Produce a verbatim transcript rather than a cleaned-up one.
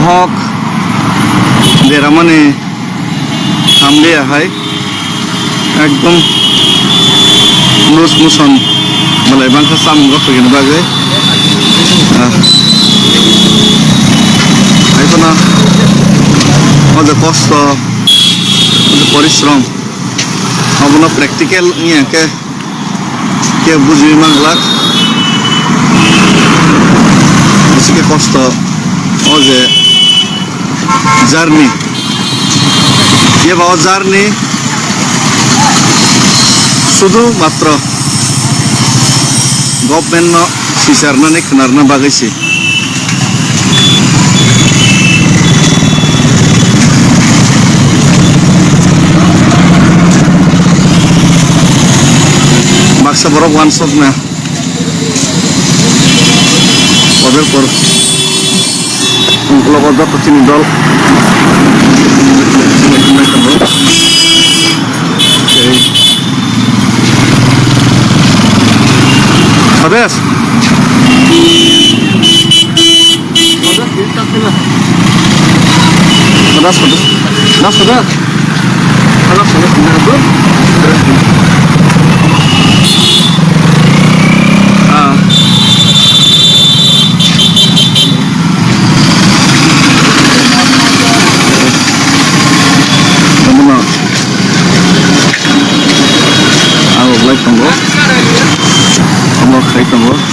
Ok, deramani hamliya hai, ekdom loose motion belai bangkha samung rok tongini bagwi. Ah, haiphano o je kosto, o je porishrom, obono practical wngya khe. Khe bujui manglak, bisi khe kosto o je journey, eba o journey sudu matro government no sicharnani khwnarna bagwi se. Baksa borok uansukna. Koberpur. Ungkologo joto chini dol. Hades. Hades, hades. Das, hades. Ah. Omono ang rwlai tongo. Omo khai tongo.